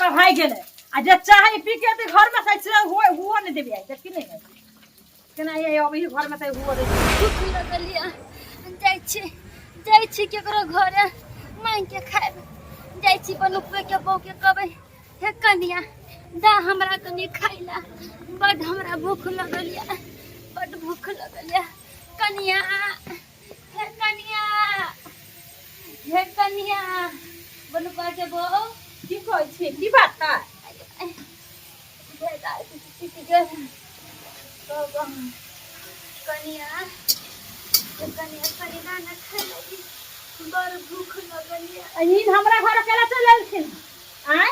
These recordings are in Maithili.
हमरा भागि गेलै आ जे चाहे पी के एतै घरमे से से हुए हुओ नहि देबै आइ देखी नहि केना ये अभी घरमे से हुओ देबै। भूख लगल यऽ, जाइ छी, जाइ छी केकरो घरे मांगि के खायब। जाइ छी बनुकबे के बहू के कहबै, हे कनिया दा हमरा कनि खाय ला, बड हमरा भूख लगल यऽ, बड भूख लगल यऽ। कनिया, हे कनिया, हे कनिया, बनुकबा के बहू। की कहै छी, की बात है? कनिया, कनिया, कनि दाना खाय लागी, बड़ भूख लगल यऽ। ई हमरा घर अकेला चलि एलखिन आँय?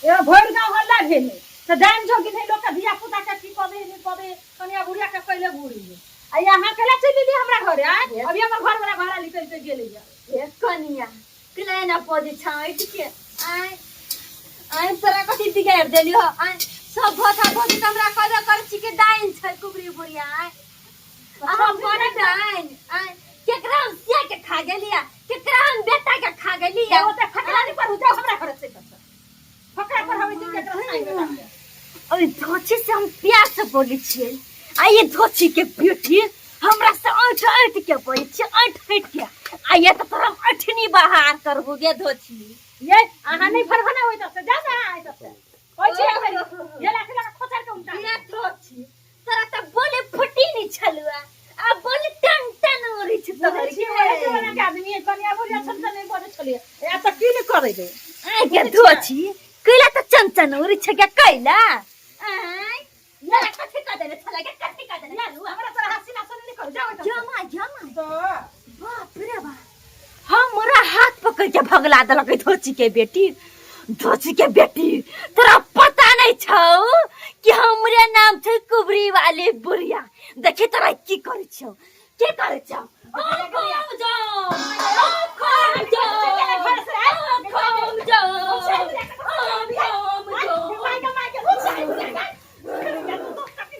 एगो भरि गाँव हल्ला भेलै तऽ जानि जो कि नहि लोकके धिया पुता के की कऽ दे नहि कऽ दे, कनिया बुढ़िया के पहिले घूरी आ यहाँ अकेला चलि एलियै हमरा घरे आँय? अभी हमर घर वाला भाड़ा निकलि के गेलै। हे कनिया, केना एना बजै छँ ऐठ के? आँय आँय, तोरा कथी बिगाड़ि देलियौ? आँय, सब भथा भथी तऽ हमरा कहबे करै छी कि डाइन छै कुबरी बुढ़िया। आँय, आ हम बड़ डाइन? आँय, केकरा हम सिया के खा गेलियै? केकरा हम बेटा के खा गेलियै? ओते फकरा नहि पढ़ू, जाउ हमरा घरे से। फकरा पढ़ाबै छी केकरा साइन बेटा के? ओहि धोछी से हम प्यार से बोलै छियै आ ये धोछी के बेटी हमरा से ऐंठ ऐंठ के बोलै छियै, ऐंठ ऐंठ के। आ ये तऽ तोरा हम ऐठनी बहार करबू गे धोछी। ये अहाँ नहि फरफना होइत से जा ना अहाँ एतऽ से ओइ छी एक बेरी ये लाठी लगा खोचर के उनटा। ये धोछी, तोरा तऽ बोले फुटी नहीं छलुआ आ बोले टन टन उड़ै छै बुझै तोहर। छियै ओहे जमाना के आदमी है, कनिया बुढ़िया छल तऽ नहि बजै छलियै, ए तऽ की नहि करै दे। आइ गे धोछी, कैला तऽ चन चन उड़ै छै गे? कैला आइ तोरा कथी कऽ देने छलै गे? कथी कऽ देने छलुआ? हमरा तोरा हँसी ना सुन नहि करू, जाउ एतऽ से। जमा जमा तऽ बाप रे बाप, हमरा हाथ पकड़ के भगला देलक धोची के बेटी। धोची के बेटी, तोरा पता नहीं छौ कि हमरे नाम छै कुबरी वाली बुढ़िया। देखी तोरा की करै छौ, की करै छौ। ओ कम जाओ, ओ कम जाओ, ओ कम जाओ, ओ कम जाओ।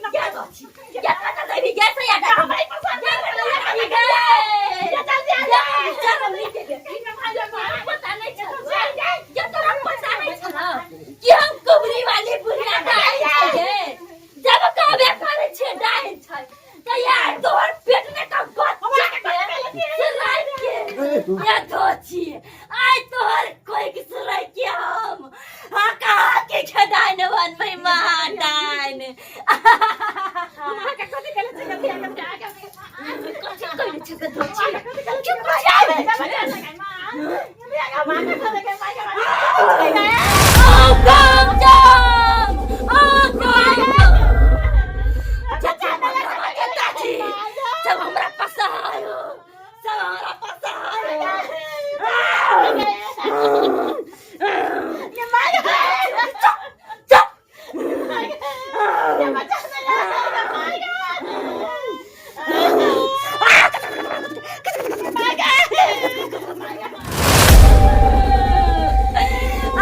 गे धोची, गे कतऽ जेबही गे? सैया गे, गे, पता नहीं छौ गे, तोरा पता नहीं छौ कि हम कुबरी वाली बुढ़िया डाइन छै गे? जब कहबे करै छियै डाइन छै तऽ यार तोहर पेट में तऽ बच्चा के सुराइ के। या धोची, आइ तोहर कोई के सुराइ के हम हाँ कहा के खेदाइन बनबै महा डाइन। कथी कहै छै गे धोची? चुप रह जा। ओ कम जाम, ओ कम चाचा, चाची, सब हमरा पसारो, सब हमरा पसारो। चुप।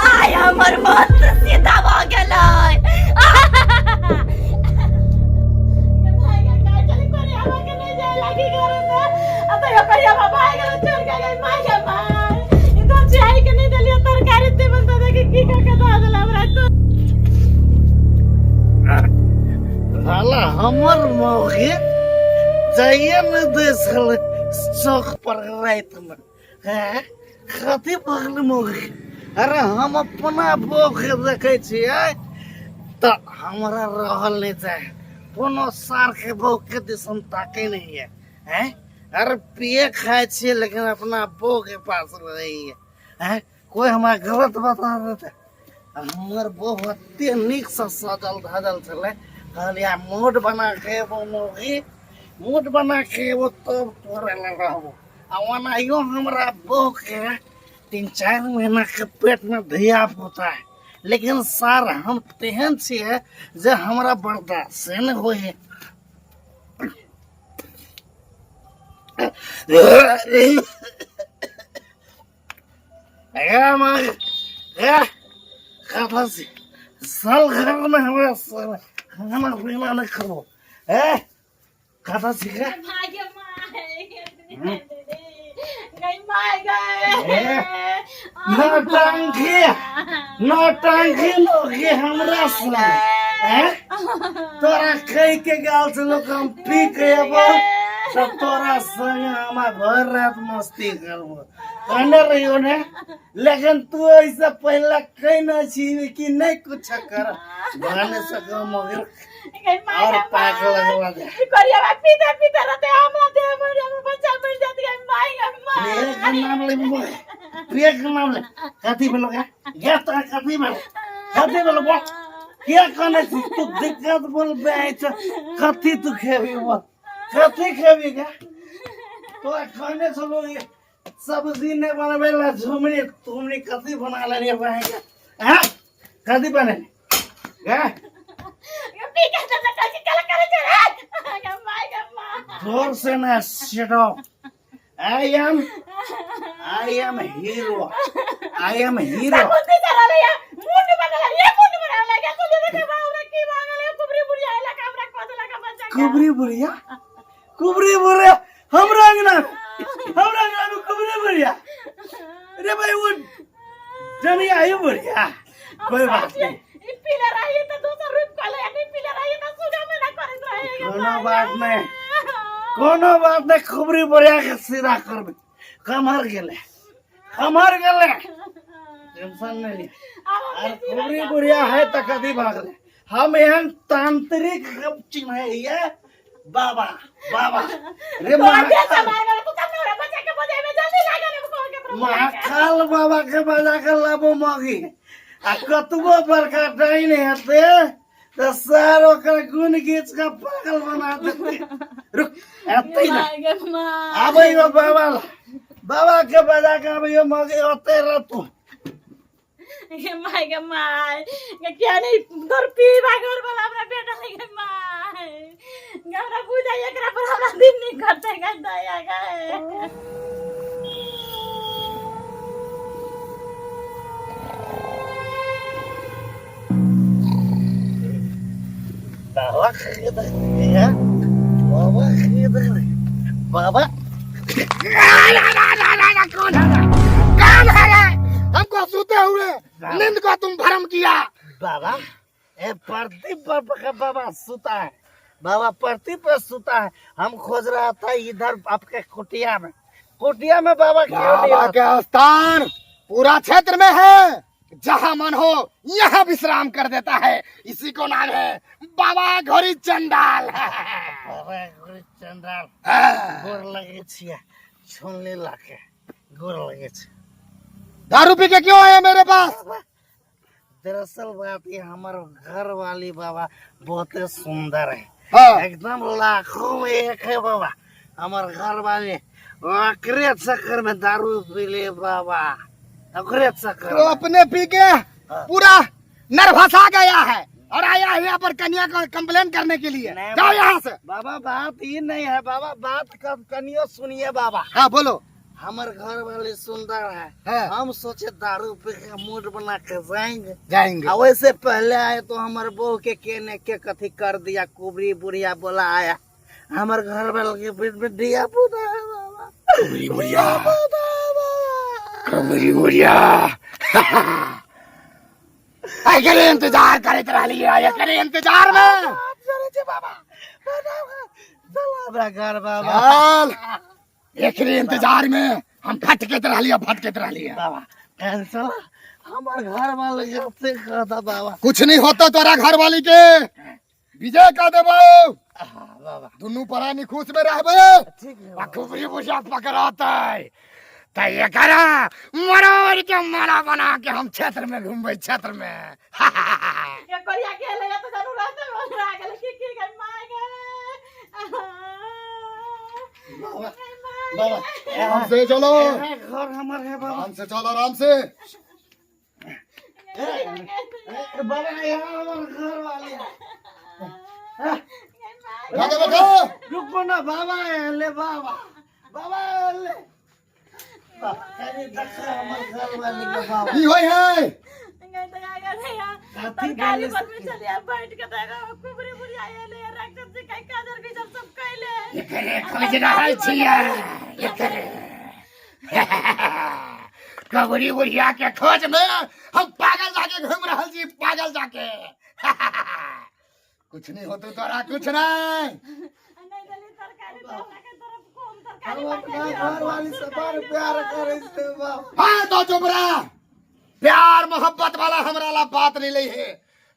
आय हमर मंत्र सीधा भऽ गेलै। साला हमर मौगी जाइए ने दे छलै चौक पर रातिमे। हैं, कथी भगल मौगी? अरे हम अपना बौके देखै छियै तऽ हमरा रहल नहि जाय, कोनो सारके बौके दिसन ताकै नहि यऽ। हैं, अरे पिए खाइ छियै लेकिन अपना बौके पास रहैए। हैं, कोइ हमरा गलत बता देतै? हमर बहू एते नीकसँ सजल धजल छलै, कहलियै मोड बना के एबो मौगी, मोड बना के एबो तब तोरे लग रहबो। आ ओनाहियो हमरा बहूके 3-4 महीनाके पेटमे धिया पुता है, लेकिन सर हम तेहन छियै जे हमरा बर्दाश्त नहि होइ है। साल घरमे हमरा खाना पीना नहि खबो। ए कतऽ छी गे? गई। My गए। नौटंकी नौटंकी लोग हमरा संग हैं? तोरा कह के गाल से लोग हम पी के अबो तो तोरा संग हम भर रात मस्ती करबो कहने रहियो ने, लेकिन तू ऐसे पहले कह न छी कि नहीं कुछ कर भने सको मगर और पाक लगवा दे। करिया पीते पीते रहते हमरा दे मर हम बच्चा मर जात गए माई गे प्रिय माई। के नाम ले, प्रिय के नाम ले। कथी भेलो गे गे तोरा? कथी भेलो, कथी भेलो बोल? के कहने छी तू दिक्कत बोल बे छ? कथी तू खेबी बोल, कथी खेबी गे? तोरा कहने छलो ये सब्जी नहीं बनबे ला, झुमरी तुमरी कथी बना लेलिए बहे के? हैं, कथी बने गे? पी के तो कल कल करे रे गे माई गे माई। जोर से ना सेटो। I am hero, I am hero. बुद्धि चला ले मुंड बनल ये मुंड बनल लगे तू देखे बाबरा की मांगल कुबरी बुढ़िया आइला का हमरा कह देला का बच्चा के। कुबरी बुढ़िया, कुबरी बुढ़िया हमरा अंगना में, हमरा अंगना में कुबरी बुढ़िया? रे भाई, वो जनिया ही बुढ़िया, कोई बात नहीं। ई पीले रही तो दोसर रूप कले, नहीं पीले रही तो सुगा में ना करत रहे। कोनो बात नहीं, कोनो बात नहीं। कुबरी बुढ़िया के सीधा करबे। कमर गेले, कमर गेले, टेंशन नहीं। और कुबरी बुढ़िया है तो कदी भागले। हम एहन तांत्रिक चिन्ह बाबा बाबा रे। महाकाल, महाकाल बाबा के बजा के लाबो मगी आ कतबो बड़का डाइन हेतै तऽ सर ओकर गुण घीच के पागल बना देतै। रुक, एतै ना आबै हो बाबा ला। बाबा के बजा के आबै हो मगी, ओतै रहतू। गे my गे माय गे, किया नहीं तोर पीबा घर वाला हमरा बेटा गे my गे, हमरा बुझाइ एकरा पर हमरा दिन नहीं करते गे दया गे। बाबा खरीद, बाबा खरीद, बाबा। कौन है रे? कौन है रे? हमको सोते हुए नींद को तुम भरम किया। बाबा, ए प्रदीप बाबा का बाबा सुता है, बाबा प्रदीप पर सुता है। हम खोज रहा था इधर आपके कुटिया में, कुटिया में बाबा क्यों नहीं बाबा आता? के स्थान पूरा क्षेत्र में है, जहाँ मन हो यहाँ विश्राम कर देता है। इसी को नाम है बाबा घोरी चंडाल। बाबा घोरी चंडाल। हाँ। गोर लगे छिया, सुनने लाके गोर लगे छे। दारू पी के क्यों आए मेरे पास? बाबा, दरअसल बात ये हमारे घर वाली बाबा बहुत सुंदर है। हाँ। एकदम लाखों में एक है बाबा हमारे घर वाले। ओकरे चक्कर में दारू पी ले बाबा, ओकरे चक्कर तो में। अपने पी के पूरा नर्वस आ गया है और आया है यहाँ पर कन्या को कंप्लेन करने के लिए। नहीं जाओ बाबा। यहाँ से। बाबा, बात ये नहीं है बाबा, बात कब कनियो सुनिए बाबा। हाँ, बोलो। हमारे घर वाले सुंदर है। हाँ। हम सोचे दारू पी के मूड बना के जाएंगे। जाएंगे। आ वैसे पहले आए तो हमारे बहू के केने के कथी कर दिया, कुबरी बुढ़िया बोला आया। हमारे घर वाले के बीच में दिया पुता है बाबा। कुबरी बुढ़िया। पुता है बाबा। कुबरी बुढ़िया, एकरे इंतजार करत रहली है, एकरे इंतजार में। चले छे बाबा, बाबा, चल हमरा घर बाबा। चल, एकरे इंतजार में हम भटकत रहली है, भटकत रहली है। बाबा, कैंसल हमार घर वाले जब से कहता बाबा। कुछ नहीं होता तोरा घर वाली के, विजय का देबो। हाँ, बाबा। दुनू प्राणी खुश में रहबे। ठीक है। आ कुबरी बुझा पकड़ाते त एकरा मरोड़ के माला बना के हम क्षेत्र में घूमबे, क्षेत्र में। ये करिया के ले तो जानू रहते हमरा गेल की की गे my गे। बाबा, बाबा। आराम से चलो। एहे घर हमर है बाबा। आराम से चलो, आराम से। ए, बाबा, यहाँ हमार घर वाले है। बैठो बैठो। रुको ना बाबा, ले बाबा, बाबा ले कनी देखा हमर घर वाली के बाबा। की होय है? कथी तरकारी बोले? बनबै छलियै बैठ के, तऽ एगो कुबरी बुढ़िया एलै, राक्षस जी के काजर गुजर सब कैले। एकरे खोज रहल छियै, एकरे। कबरी बुढ़िया के खोज में हम पागल जाके घूम रहल छी, पागल जाके। कुछ नहीं होतो तोरा, कुछ नहीं। नहीं देली तरकारी तो हमरा के तरफ कम तरकारी। हम अपना घर वाली से बड़ प्यार करे छे बाबा। हाँ तो चुप रह, प्यार मोहब्बत वाला हमरा ला बात नहीं ली है,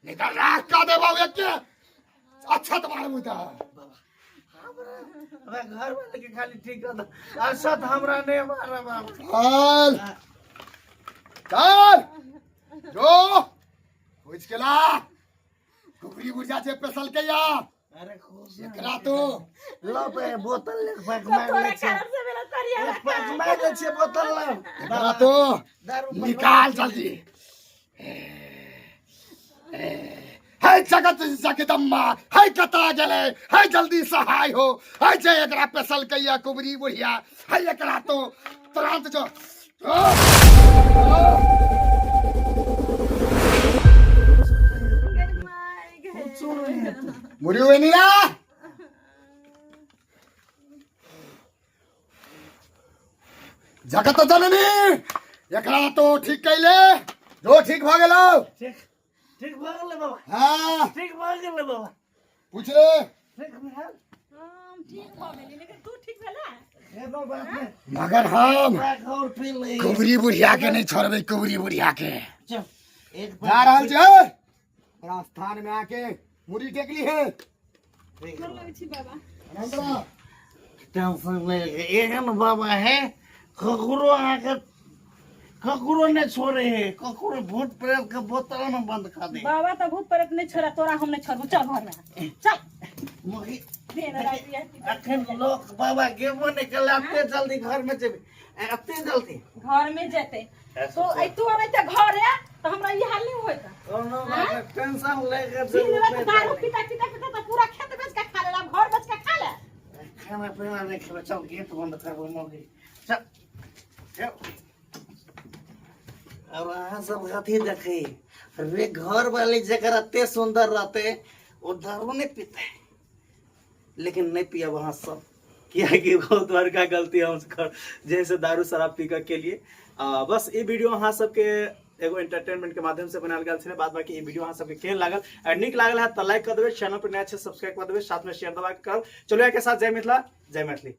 नहीं तो राख का देबो एक के अच्छा तुम्हारे मुंह। हमरा घर वाले के खाली ठीक कर दो, असत हमरा नहीं मारा बाबा। चल चल जो पूछ के ला कुकरी बुझा छे पेसल के या। अरे खुश एकरा तो लो पे बोतल ले पैक मार तोरा ले छे। कारण से मेरा तरिया एक पैक मार ले छे बोतल ला। एकरा तो दारू निकाल जल्दी। है जगत जगदम्बा, है कता गेले, है जल्दी सहाय हो, है जे एकरा पेसल के या कुबरी बुढ़िया, है एकरा तो तुरंत जो। मुड़ी हुए नीला जगत जननी, एकरा तो ठीक कैले जो ठीक भ गेलो। ठीक ठीक भऽ गेलै बाबा। हाँ ठीक भऽ गेलै बाबा। पूछ ले। ठीक भेल। हम ठीक भऽ गेली, लेकिन तू ठीक भेला? कोनो बात नहि। मगर हम पैक और पी ले। कुबरी बुढ़िया के नहीं छोड़बे, कुबरी बुढ़िया के। चल एक जा रहल छै राजस्थान में आके मुड़ी टेकली है। ठीक। लगै छी बाबा। आनंद टेंशन नहीं ले, एहन बाबा है ककरो अहाँके ककरो नहीं छोड़े है, ककरो भूत प्रेत के बोतल में बंद कर दे। बाबा तऽ भूत प्रेत नहीं छोड़ा, तोरा हम नहीं छोड़बू। चल घर में चल। मुखी दे ना राति राति। अखन लोग बाबा गेबो नहीं कल, एते जल्दी घर में जेबे, एते जल्दी घर में जेते तो ऐ तू अबै घर है तऽ हमरा ई हाल नहीं होइत। कोनो बात नहीं, टेंशन लेके दिन रात दारू पीता पीता पीता तऽ पूरा खेत बेच के खा लेला, घर बेच के खा ले। खाना पीना नहीं खेबे। चल गेट बंद करबो मौगी, चल चल। और अहाँ सब कथी देखी रे? घर वाली जकर एते सुंदर रहते वो दारू नहीं पीते, लेकिन नहीं पियब अहाँ सब, कियाकि बहुत बड़का गलती हम कर जैसे दारू शराब पी के लिए। बस ई वीडियो अहाँ सबके एगो एंटरटेनमेंट के माध्यम से बनायल गेल छलै। बाद बाकी ई वीडियो अहाँ सबके केहन लागल? अगर नीक लागल है तऽ लाइक कर देबै, चैनल पर नया छै सब्सक्राइब कर देबै, साथ में शेयर दबा के करब। चलू के साथ जय मिथिला, जय मैथिली।